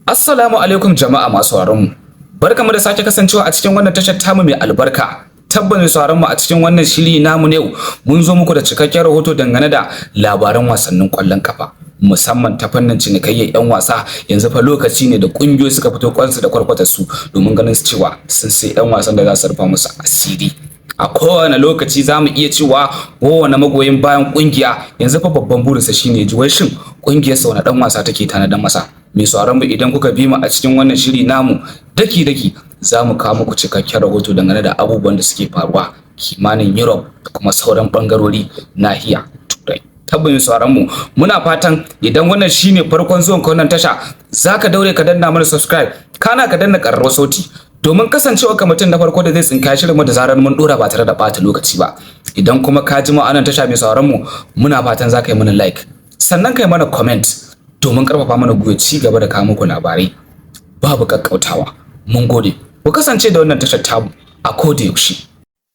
Assalamu alaikum jama'a masu sauraron mu. Barkamu da sake kasancewa a cikin wannan tashar tamu mai albarka. Tabbas mai sauraron mu, a cikin wannan shiri namu ne mun zo muku da cikakken rahoto dangane da labaran wasannin ƙwallon kafa, musamman ta fannin cinikayyar 'yan wasa. Yanzu fa lokaci ne da ƙungiyoyi suka fito kwansu da kwarkwatar su domin ganin su cewa sun sai 'yan wasan da za su rufa musu asiri. A kowane lokaci za mu iya cewa kowane magoyin bayan kungiya yanzu fa babban burinsa shine ji wai shin kungiyar sa wani dan wasa take tanadar masa. Mai sauraron mu, idan kuka bi mu a cikin wannan shiri namu daki daki, za mu kawo muku cikakken rahoto dangane da abubuwan da suke faruwa kimanin Europe da kuma sauran bangarori nahiya Turai. Tabbas mai sauraron mu, muna fatan idan wannan shine farkon zuwan ka wannan tasha, zaka daure ka danna mana subscribe, kana ka danna ƙararrawar sauti domin kasancewa ka mutum na farko da zai tsinka shirin mu da zarar mun dora ba tare da bata lokaci ba. Idan kuma ka ji mu anan tasha, mai sauraron mu, muna fatan za ka yi mana like, sannan ka yi mana comment domin karfafa mana gwiwa ci gaba da kawo muku labarai babu kakkautawa. Mun gode, ku kasance da wannan tashar tamu a koda yaushe.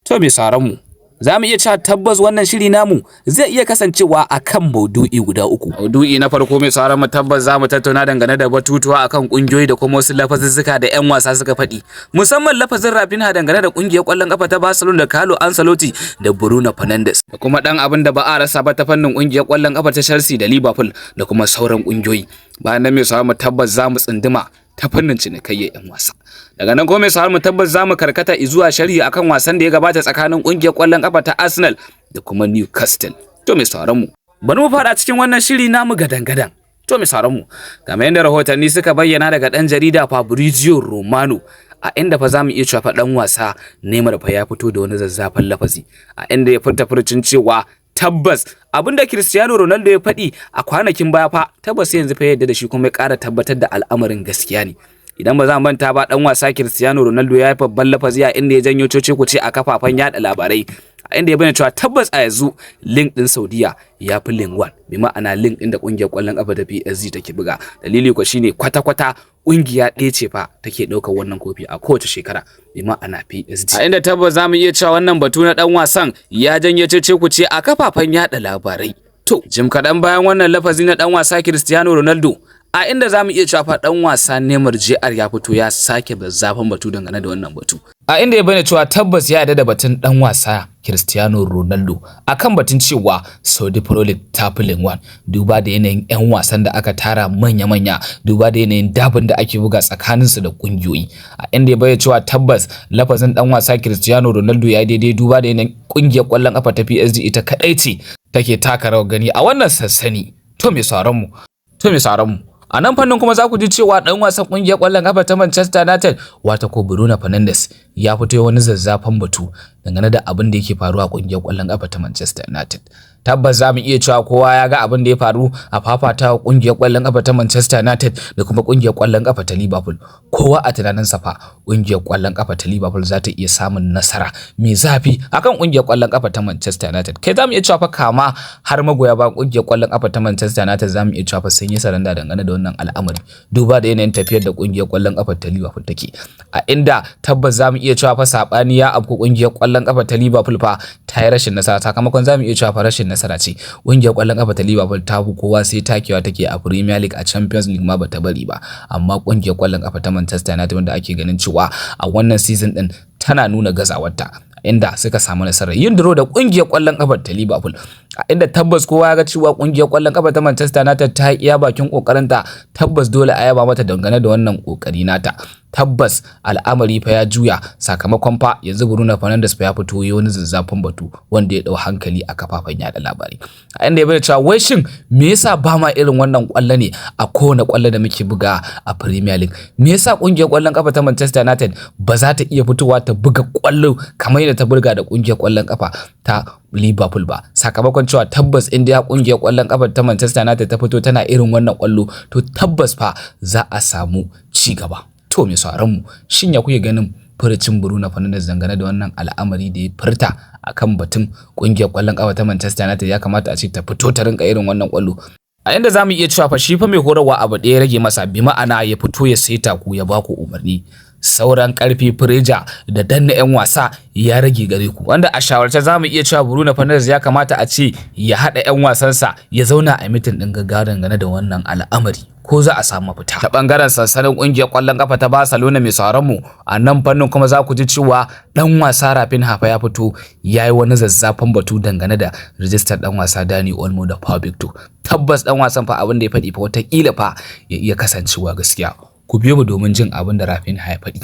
To mai sauraron mu, za mu iya cewa tabbas wannan shiri namu zai iya kasancewa akan maudu'i guda uku. Maudu'i na farko, mai sauraron mu, tabbas za mu tattauna dangane da batutuwa akan kungiyoyi da kuma wasu lafazuzzuka da 'yan wasa suka faɗi. Musamman lafazin Raphinha dangane da kungiyar ƙwallon ƙafa ta Barcelona da Carlo Ancelotti da Bruno Fernandes. Da kuma ɗan abin da ba a rasa ba ta fannin kungiyar ƙwallon ƙafa ta Chelsea da Liverpool da kuma sauran kungiyoyi. Bayan nan, mai sauraron mu, tabbas za mu tsunduma ta fannin cinikayyar 'yan wasa. Daga nan kuma, mai sauraron mu, tabbas za mu karkata zuwa sharhi akan wasan da ya gabata tsakanin kungiyar ƙwallon ƙafa ta Arsenal da kuma Newcastle. To mai sauraron mu, bari mu fara cikin wannan shiri namu gadan-gadan. To mai sauraron mu, kamar yadda rahotanni suka bayyana daga ɗan jarida Fabrizio Romano, a inda fa zamu iya cewa fa ɗan wasa Neymar fa ya fito da wani zazzafan lafazi, a inda ya furta furucin cewa tabbas abinda Cristiano Ronaldo ya faɗi a kwanakin baya fa tabbas yanzu fa yadda da shi, kuma ya ƙara tabbatar da al'amarin gaskiya ne. Idan ba za mu manta ba, dan wasa Cristiano Ronaldo ya yi babban lafazi a inda ya janyo cece kuce a kafafen yada labarai, a inda ya bayyana cewa tabbas a yanzu league din Saudiya ya fi Ligue 1, bi ma'ana league din da kungiyar kwallon kafa ta PSG take buga. Dalili ko shine kwata-kwata kungiya ɗaya ce fa take ɗaukar wannan kofi a kowace shekara, bi ma'ana PSG. A inda tabbas za mu iya cewa wannan batu na dan wasan ya janyo cece kuce a kafafen yada labarai. To jim kaɗan bayan wannan lafazi na dan wasa Cristiano Ronaldo, a inda za mu iya cewa fa dan wasa Neymar JR ya fito ya sake zazzafan batu dangane da wannan batu, a inda ya bayyana cewa tabbas ya yarda da batun dan wasa Cristiano Ronaldo akan batun cewa Saudi Pro League ta fi Ligue 1, duba da yanayin 'yan wasan da aka tara manya-manya, duba da yanayin dabin da ake buga tsakaninsu da kungiyoyi. A inda ya bayyana cewa tabbas lafazin dan wasa Cristiano Ronaldo ya daidai, duba da yanayin kungiyar kwallon kafa ta PSG ita kadai ce take taka rawar gani a wannan sansani. To mai sauraron mu, a nan fannin kuma za ku ji cewa dan wasan kungiyar kwallon kafa ta Manchester United, wato ko Bruno Fernandes, ya fito wani zazzafan batu dangane da abin da yake faruwa a kungiyar kwallon kafa ta Manchester United. Tabbas za mu iya cewa kowa ya ga abin da ya faru a fafatawa kungiyar kwallon kafa ta Manchester United da kuma kungiyar kwallon kafa ta Liverpool. Kowa a tunaninsa fa kungiyar kwallon kafa ta Liverpool za ta iya samun nasara mai zafi akan kungiyar kwallon kafa ta Manchester United. Kai, za mu iya cewa fa kama har magoya ba kungiyar kwallon kafa ta Manchester United za mu iya cewa fa sun yi saranda dangane da wannan al'amari, duba da yanayin tafiyar da kungiyar kwallon kafa ta Liverpool take. A inda tabbas za mu iya cewa fa sabani ya afku, kungiyar kwallon kafa ta Liverpool fa ta yi rashin nasara. Sakamakon za mu iya cewa fa rashin nasara ce, kungiyar kwallon kafa ta Liverpool ta fi kowa sai takewa take a Premier League, a Champions League ma bata bari ba. Amma kungiyar kwallon kafa ta Manchester United, wanda ake ganin cewa a wannan season din tana nuna gazawarta, inda suka samu nasarar yin draw da kungiyar kwallon kafa ta Liverpool, a inda tabbas kowa ya ga cewa kungiyar kwallon kafa ta Manchester United ta iya bakin kokarinta. Tabbas dole a yaba mata dangane da wannan kokari nata. Tabbas al'amari fa ya juya, sakamakon fa yanzu Bruno Fernandes fa ya fito yi wani zazzafan batu wanda ya dau hankali a kafafen yada labarai, a inda ya bayyana cewa wai shin me yasa ba ma irin wannan kwallo ne a kowane kwallo da muke buga a Premier League? Me yasa kungiyar kwallon kafa ta Manchester United ba za ta iya fitowa ta buga kwallo kamar yadda ta buga da kungiyar kwallon kafa ta Liverpool ba? Sakamakon cewa tabbas in dai kungiyar kwallon kafa ta Manchester United ta fito tana irin wannan kwallo, to tabbas fa za a samu ci gaba. To mai sauraron mu, shin ya kuke ganin furucin Bruno Fernandes dangane da wannan al'amari da ya furta akan batun kungiyar kwallon kafa ta Manchester United ya kamata a ce ta fito ta rinka irin wannan kwallo? A inda za mu iya cewa fa shi fa mai horarwa abu ɗaya rage masa, bi ma'ana ya fito ya saita ku ya ba ku umarni. Sauran karfi, pressure da danna 'yan wasa ya rage gare ku. Wanda a shawarce za mu iya cewa Bruno Fernandes ya kamata a ce ya haɗa 'yan wasansa, ya zauna a meeting ɗin gaggawa dangane da wannan al'amari, ko za a samu mafita. Ta bangaren sansanin kungiyar kwallon kafa ta Barcelona, mai sauran mu, a nan fannin kuma za ku ji cewa dan wasa Raphinha fa ya fito yayi wani zazzafan batu dangane da rijistar dan wasa Dani Olmo da Pau Victor. Tabbas dan wasan fa abin da ya faɗi fa watakila fa ya iya kasancewa gaskiya. Ku biyo mu domin jin abin da Raphinha ya faɗi.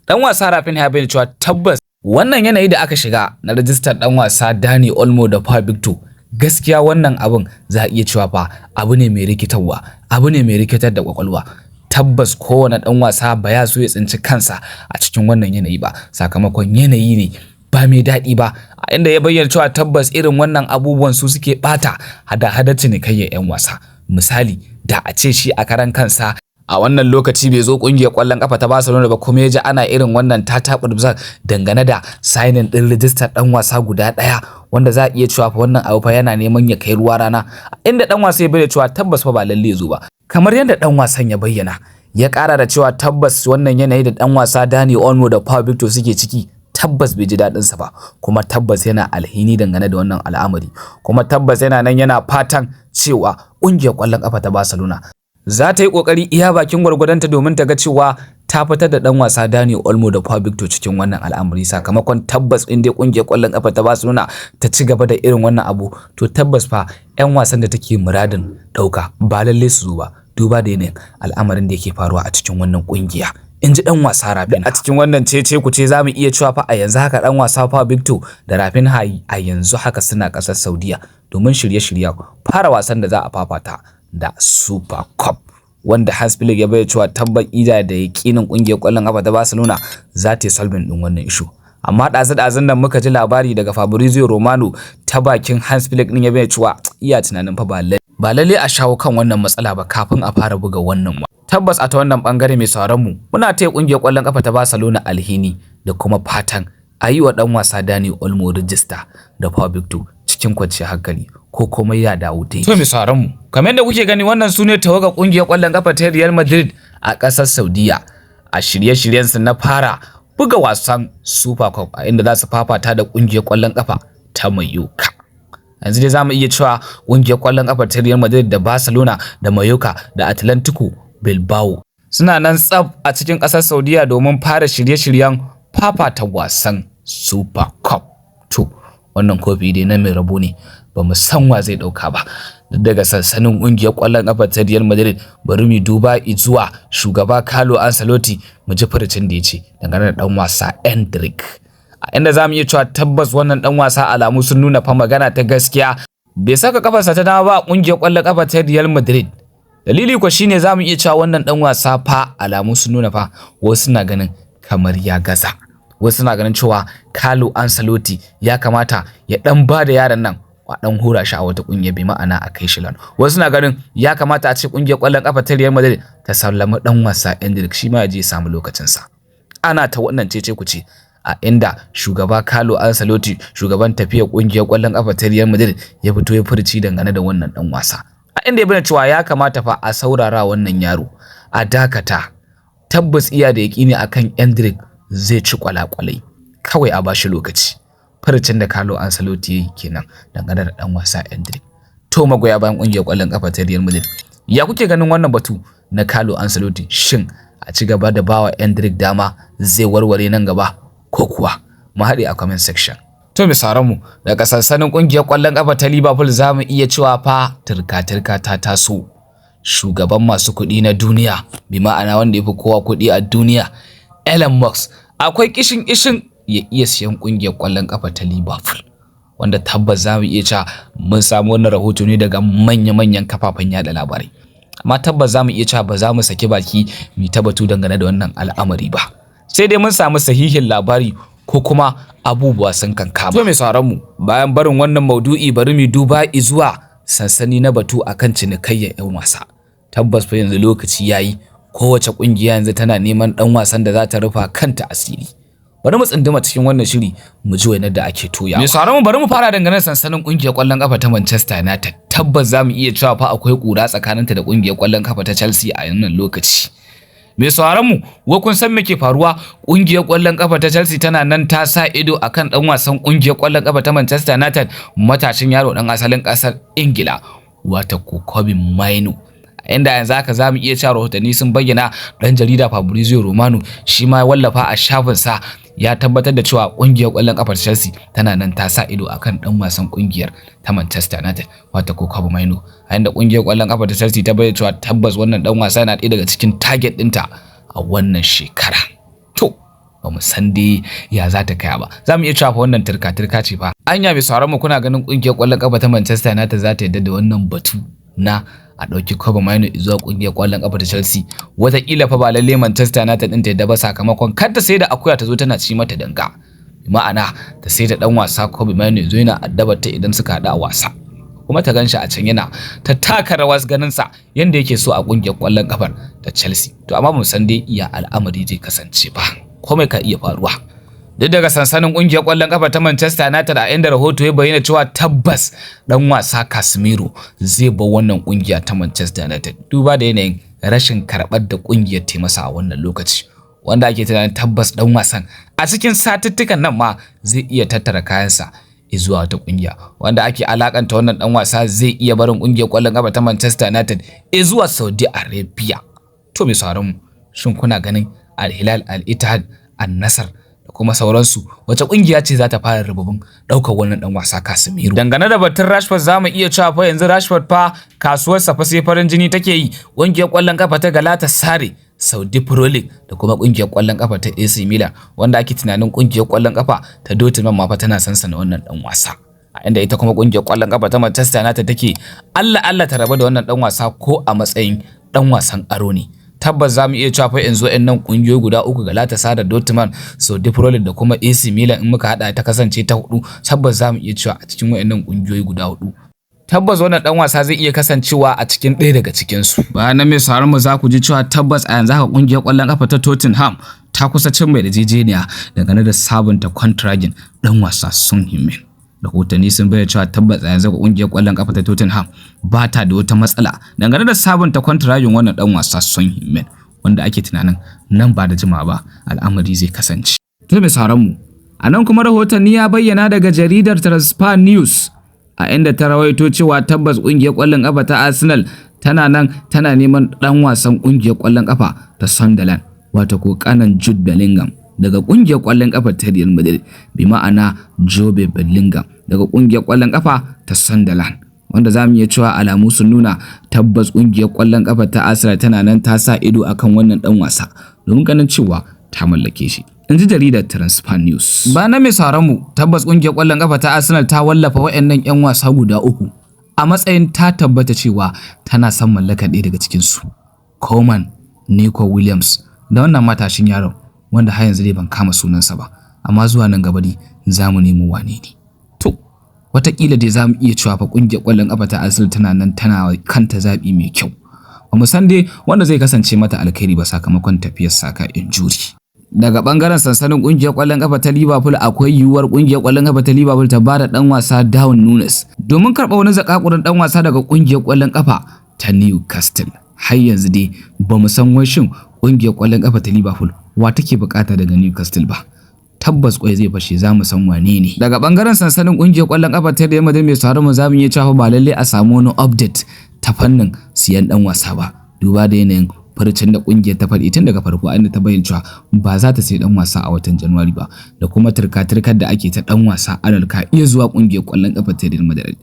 Dan wasa Raphinha ya bayyana cewa tabbas wannan yanayi da aka shiga na rijistar dan wasa Dani Olmo da Pau Victor, gaskiya wannan abin za a iya cewa fa abu ne mai rikitarwa, abu ne mai rikitar da kwakwalwa. Tabbas kowane dan wasa ba ya so ya tsinci kansa a cikin wannan yanayi ba, sakamakon yanayi ne ba mai daɗi ba, a inda ya bayyana cewa tabbas irin wannan abubuwan su suke bata hada-hada cinikayyar 'yan wasa. Misali, da a ce shi a karan kansa a wannan lokaci bai zo kungiyar kwallon kafa ta Barcelona ba, kuma ya ji ana irin wannan tataɓurzar dangane da signing din rijistar dan wasa guda ɗaya, wanda za a iya cewa fa wannan abu fa yana neman ya kai ruwa rana, inda dan wasa ya bayyana cewa tabbas fa ba lalle zo ba. Kamar yadda dan wasan ya bayyana, ya ƙara da cewa tabbas wannan yanayi da dan wasa Dani Olmo da Pau Victor suke ciki, tabbas bai ji daɗin sa ba, kuma tabbas yana alhini dangane da wannan al'amari, kuma tabbas yana nan yana fatan cewa ƙungiyar ƙwallon ƙafa ta Barcelona za ta yi ƙoƙari iya bakin gwargwadonta domin ta ga cewa ta fitar da ɗan wasa Dani Olmo da Pau Victor cikin wannan al'amari, sakamakon tabbas in dai ƙungiyar ƙwallon ƙafa ta Barcelona ta ci gaba da irin wannan abu, to tabbas fa 'yan wasan da take muradin ɗauka ba lalle su zo ba, duba da yanayin al'amarin da yake faruwa a cikin wannan ƙungiya, in ji ɗan wasa Raphinha. A cikin wannan cece ku ce, za mu iya cewa fa a yanzu haka ɗan wasa Pau Victor da Raphinha a yanzu haka suna ƙasar Saudiya domin shirye-shiryen fara wasan da za a fafata da Super Cup, wanda Hans Flick ya bayyana cewa tabbas ida da yakinin kungiyar ƙwallon kafa ta Barcelona za ta yi solving din wannan issue. Amma ɗazu-ɗazun nan muka ji labari daga Fabrizio Romano ta bakin Hans Flick din, ya bayyana cewa iya tunanin fa ba lalle a shawo kan wannan matsala ba kafin a fara buga wannan wa. Tabbas a ta wannan bangare, mai sauran mu, muna taya kungiyar ƙwallon kafa ta Barcelona alhini da kuma fatan a yi wa ɗan wasa Dani Olmo rijista da Pau Victor cikin kwanciyar hankali, ko komai ya dawo dai. To mai sauran mu, kamar yadda kuke gani, wannan sune tawagar kungiyar ƙwallon kafa ta Real Madrid a ƙasar Saudiya a shirye-shiryensu na fara buga wasan Super Cup, a inda za su fafata da kungiyar ƙwallon kafa ta Mallorca. Yanzu dai zamu iya cewa kungiyar ƙwallon kafa ta Real Madrid da Barcelona da Mallorca da Atlantico Bilbao suna nan tsaf a cikin ƙasar Saudiya domin fara shirye-shiryen fafata wasan Super Cup. To, wannan kofi dai na mai rabo ne, ba mu san wa zai ɗauka ba. Daga sansanin ƙungiyar ƙwallon ƙafa ta Real Madrid, bari mu duba zuwa shugaba Carlo Ancelotti, mu ji furucin da ya ce dangane da ɗan wasa Endrick. A inda za mu iya cewa tabbas wannan ɗan wasa, alamu sun nuna fa magana ta gaskiya bai saka kafarsa ta dama ba a ƙungiyar ƙwallon ƙafa ta Real Madrid. Dalili ko shine za mu iya cewa wannan ɗan wasa fa alamu sun nuna fa wasu na ganin kamar ya gaza. Wasu na ganin cewa Carlo Ancelotti ya kamata ya ɗan ba da yaron nan a ɗan hura shi a wata ƙungiya, bai ma'ana a kai shi loan. Wasu na ganin ya kamata a ce ƙungiyar ƙwallon ƙafa ta Real Madrid ta sallami ɗan wasa Endrick, shi ma ya je ya samu lokacinsa. Ana ta wannan cece kuce, a inda shugaba Carlo Ancelotti, shugaban tafiyar ƙungiyar ƙwallon ƙafa ta Real Madrid, ya fito ya furci dangane da wannan ɗan wasa. A inda ya bayyana cewa ya kamata fa a saurara wannan yaro, a dakata. Tabbas iya da yaƙini akan Endrick zai ci kwalakwalai, kawai a bashi lokaci. Furucin da Carlo Ancelotti ya yi kenan dangane da ɗan wasa Endrick. To, magoya bayan ƙungiyar ƙwallon ƙafa ta Real Madrid, ya kuke ganin wannan batu na Carlo Ancelotti? Shin a ci gaba da bawa Endrick dama zai warware nan gaba, ko kuwa? Mu haɗe a comment section. To mai mu, daga sansanin ƙungiyar ƙwallon ƙafa ta Liverpool, za mu iya cewa fa turka-turka ta taso. Shugaban masu kuɗi na duniya, bi ma'ana wanda ya fi kowa kuɗi a duniya, Elon Musk, akwai kishin kishin ya iya siyan ƙungiyar ƙwallon ƙafa ta Liverpool. Wanda tabbas za mu iya cewa mun samu wannan rahoto ne daga manya-manyan kafafen yada labarai. Amma tabbas za mu iya cewa ba za mu saki baki mu ta batu dangane da wannan al'amari ba. Sai dai mun samu sahihin labari ko kuma abubuwa sun kankama. To mai sauran mu, bayan barin wannan maudu'i, bari mu duba zuwa sansani na batu akan cinikayyar 'yan wasa. Tabbas fa yanzu lokaci yayi, kowace kungiya yanzu tana neman dan wasan da za ta rufa kanta asiri. Bari mu tsunduma cikin wannan shiri mu ji wainar da ake toyawa. Mai sauran mu, bari mu fara dangane da sansanin kungiyar kwallon kafa ta Manchester United. Tabbas za mu iya cewa fa akwai kura tsakaninta da kungiyar kwallon kafa ta Chelsea a wannan lokaci. Mai sauraron mu, wai kun san me ke faruwa? Kungiyar kwallon kafa ta Chelsea tana nan ta sa ido akan dan wasan kungiyar kwallon kafa ta Manchester United, matashin yaro dan asalin kasar Ingila, wato Kobbie Mainoo. Inda yanzu haka za mu iya cewa rahotanni sun bayyana dan jarida Fabrizio Romano shi ma wallafa a shafinsa ya tabbatar da cewa kungiyar kwallon kafar Chelsea tana nan ta sa ido akan dan wasan kungiyar ta Manchester United, wato Kobbie Mainoo, a inda kungiyar kwallon kafa ta Chelsea ta bayyana cewa tabbas wannan dan wasa yana ɗaya daga cikin target ɗinta a wannan shekara. To, ba mu san dai ya za ta kaya ba. Za mu iya cewa fa wannan turka turka ce fa. Anya mai sauraron mu, kuna ganin kungiyar kwallon kafa ta Manchester United za ta yarda da wannan batu na a ɗauki Kobbie Mainoo zuwa ƙungiyar ƙwallon ƙafa ta Chelsea? Wataƙila fa ba lalle Manchester United ɗin ta yadda ba, sakamakon kar ta sai da akuya ta zo tana ci mata danga. Ma'ana, ta sai da ɗan wasa Kobbie Mainoo zo yana addabar ta idan suka haɗu a wasa. Kuma ta ganshi a can yana ta taka rawar ganin sa yanda yake so a ƙungiyar ƙwallon ƙafar ta Chelsea. To, amma mu san dai iya al'amari zai kasance ba. Komai ka iya faruwa. Duk daga sansanin kungiyar kwallon kafa ta Manchester United, a inda rahoto ya bayyana cewa tabbas dan wasa Casemiro zai bar wannan kungiya ta Manchester United, duba da yanayin rashin karɓar da kungiyar ta masa a wannan lokaci, wanda ake tunanin tabbas dan wasan a cikin satuttukan nan ma zai iya tattara kayansa zuwa wata kungiya, wanda ake alakanta wannan dan wasa zai iya barin kungiyar kwallon kafa ta Manchester United zuwa Saudi Arabia. To, mai sauraron mu, shin kuna ganin Al Hilal, Al Ittihad, Al Nassr da kuma sauransu, wace kungiya ce za ta fara rububin daukar wannan dan wasa Casemiro? Dangane da batun Rashford, za mu iya cewa fa yanzu Rashford fa kasuwarsa fa sai farin jini take yi. Kungiyar kwallon kafa ta Galatasaray, Saudi Pro League da kuma kungiyar kwallon kafa ta AC Milan, wanda ake tunanin kungiyar kwallon kafa ta Dortmund ma fa tana sansana wannan dan wasa, a inda ita kuma kungiyar kwallon kafa ta Manchester United take Allah Allah ta rabu da wannan dan wasa ko a matsayin dan wasan aro ne. Tabbas za mu iya cewa fa yanzu nan kungiyoyi guda uku, Galatasaray da Dortmund, Saudi Pro League da kuma AC Milan, in muka hada ta kasance ta hudu, tabbas za mu iya cewa a cikin wayannan kungiyoyi guda hudu, tabbas wannan dan wasa zai iya kasancewa a cikin ɗaya daga cikin su. Bayan nan, mai sauraron mu, za ku ji cewa tabbas a yanzu haka kungiyar kwallon kafa ta Tottenham ta kusa cin mai yarjejeniya dangane da sabunta kwantiragin dan wasa Son Heung-min. Rahotanni sun bayyana cewa tabbas a yanzu kungiyar kwallon kafa ta Tottenham ba ta da wata matsala dangane da sabunta kwantiragin wannan dan wasa Son Heung-min, wanda ake tunanin nan ba da jimawa ba al'amari zai kasance. To, mai sauraron mu, a nan kuma rahotanni ya bayyana daga jaridar Transfer News, a inda ta rawaito cewa tabbas kungiyar kwallon kafa ta Arsenal tana nan tana neman dan wasan kungiyar kwallon kafa ta Sunderland, wato ko kanan Jude Bellingham daga kungiyar kwallon kafa ta Real Madrid, bi ma'ana Jobe Bellingham daga kungiyar kwallon kafa ta Sunderland, wanda za mu iya cewa alamu sun nuna tabbas kungiyar kwallon kafa ta Arsenal tana nan ta sa ido akan wannan dan wasa domin ganin cewa ta mallake shi, in ji jaridar Transfer News. Ba na mai sauran mu, tabbas kungiyar kwallon kafa ta Arsenal ta wallafa wayannan 'yan wasa guda uku a matsayin ta tabbata cewa tana son mallakar ɗaya daga cikin su. Coman, Nico Williams da wannan matashin yaron wanda har yanzu dai ban kama sunansa ba, amma zuwa nan gaba dai za mu nemo wane ne. To, wataƙila dai za mu iya cewa fa kungiyar kwallon kafa ta Arsenal tana nan tana kanta zaɓi mai kyau. Ba mu san dai wanda zai kasance mata alkhairi ba sakamakon tafiyar Saka injury. Daga bangaren sansanin kungiyar kwallon kafa ta Liverpool, akwai yiwuwar kungiyar kwallon kafa ta Liverpool ta bada dan wasa Darwin Nunez domin karɓa wani zakakurin dan wasa daga kungiyar kwallon kafa ta Newcastle. Har yanzu dai ba mu san wai shin kungiyar kwallon kafa ta Liverpool wa take bukata daga Newcastle ba. Tabbas kwai zai fashe za mu san wane ne. Daga bangaren sansanin kungiyar kwallon kafa ta Real Madrid, mai sauraron mu, za mu iya cewa ba lalle a samu wani update ta fannin siyan dan wasa ba, duba da yanayin furucin da kungiyar ta faɗi tun daga farko, inda ta bayyana cewa ba za ta sayi dan wasa a watan January ba, da kuma turka-turkar da ake ta dan wasa Arnold ka iya zuwa kungiyar kwallon kafa ta Real Madrid.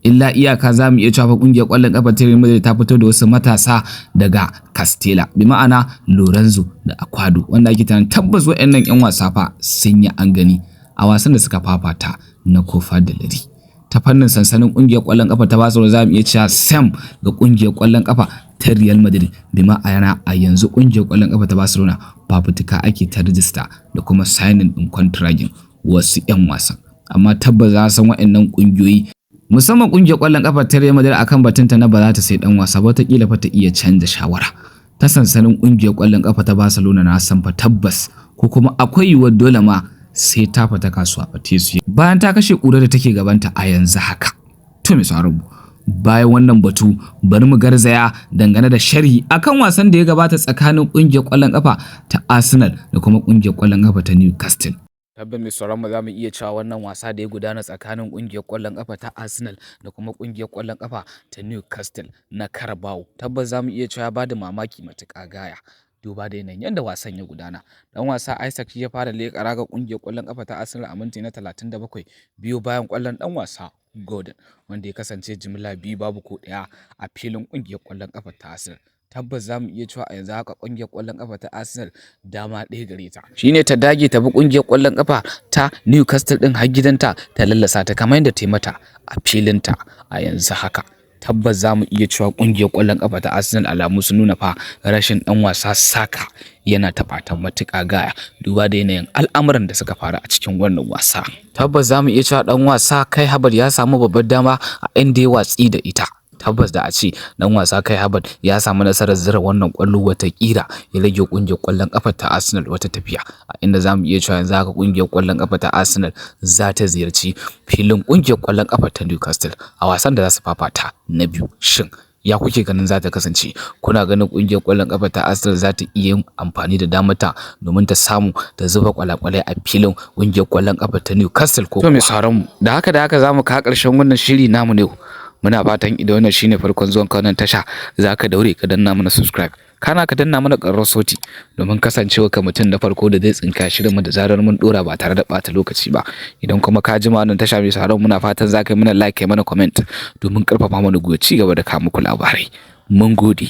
Illa iyaka za mu iya cewa kungiyar kwallon kafa ta Real Madrid ta fito da wasu matasa daga Castilla, bi ma'ana Lorenzo da Aguado, wanda ake tunanin tabbas waɗannan 'yan wasa fa sun yi an gani a wasan da suka fafata na Copa del Rey. Ta fannin sansanin kungiyar kwallon kafa ta Barcelona, za mu iya cewa sam ga kungiyar kwallon kafa ta Real Madrid, bi ma'ana a yanzu kungiyar kwallon kafa ta Barcelona fafutuka ake ta rijista da kuma signing din contracting wasu 'yan wasan. Amma tabbas za san waɗannan kungiyoyi, musamman kungiyar kwallon kafa ta Real Madrid, akan batunta na ba za ta sai dan wasa ba, wataƙila fa ta iya canza shawara. Ta sansanin kungiyar kwallon kafa ta Barcelona, na san fa tabbas ko kuma akwai yiwuwar dole ma sai ta fita kasuwa fa ta bayan ta kashe ƙura da take gabanta a yanzu haka. To, mai sauraro, Bayan wannan batu, bari mu garzaya dangane da sharhi akan wasan da ya gabata tsakanin ƙungiyar ƙwallon ƙafa ta Arsenal da kuma ƙungiyar ƙwallon ƙafa ta Newcastle. Tabbas mai sauraron mu, za mu iya cewa wannan wasa da ya gudana tsakanin ƙungiyar ƙwallon ƙafa ta Arsenal da kuma ƙungiyar ƙwallon ƙafa ta Newcastle na Carabao, tabbas za mu iya cewa ya bada mamaki matuƙa gaya, duba da yanayin yadda wasan ya gudana. Dan wasa Isak ya fara leƙa raga ƙungiyar ƙwallon ƙafa ta Arsenal a minti na 37, biyo bayan ƙwallon ɗan wasa Gordon, wanda ya kasance jimilla 2-0 a filin ƙungiyar ƙwallon ƙafa ta Arsenal. Tabbas za mu iya cewa a yanzu haka ƙungiyar ƙwallon ƙafa ta Arsenal dama ɗaya gare ta, shine ta dage ta bi ƙungiyar ƙwallon ƙafa ta Newcastle ɗin har gidanta, ta lallasa ta kamar yadda ta yi mata a filinta. A yanzu haka tabbas za mu iya cewa ƙungiyar ƙwallon ƙafa ta Arsenal, alamu sun nuna fa rashin ɗan wasa Saka yana taɓa ta matuƙa gaya, duba da yanayin al'amuran da suka faru a cikin wannan wasa. Tabbas za mu iya cewa ɗan wasa Kai Havertz ya samu babbar dama a inda ya watsi da ita. Tabbas da a ce dan wasa Kai Havertz ya samu nasarar zira wannan kwallo, wata kira ya rage kungiyar kwallon kafa ta Arsenal wata tafiya, a inda zamu iya cewa yanzu haka kungiyar kwallon kafa ta Arsenal za ta ziyarci filin kungiyar kwallon kafa ta Newcastle a wasan da za su fafata na biyu. Shin ya kuke ganin za ta kasance? Kuna ganin kungiyar kwallon kafa ta Arsenal za ta iya yin amfani da damar ta domin ta samu ta zuba kwalakwalai a filin kungiyar kwallon kafa ta Newcastle ko? To mai sauraron mu, da haka zamu kawo ƙarshen wannan shiri namu ne. Muna fatan idan wannan shine farkon zuwan ka wannan tasha, zaka daure ka danna mana subscribe, kana ka danna mana ƙararrawar sauti, domin kasancewa ka mutum na farko da zai tsinka shirin mu da zarar mun dora ba tare da ɓata lokaci ba. Idan kuma ka jima wannan tasha, mai sauraron, muna fatan zaka yi mana like, kai mana comment, domin ƙarfafa mana gwiwa ci gaba da kawo muku labarai. Mun gode.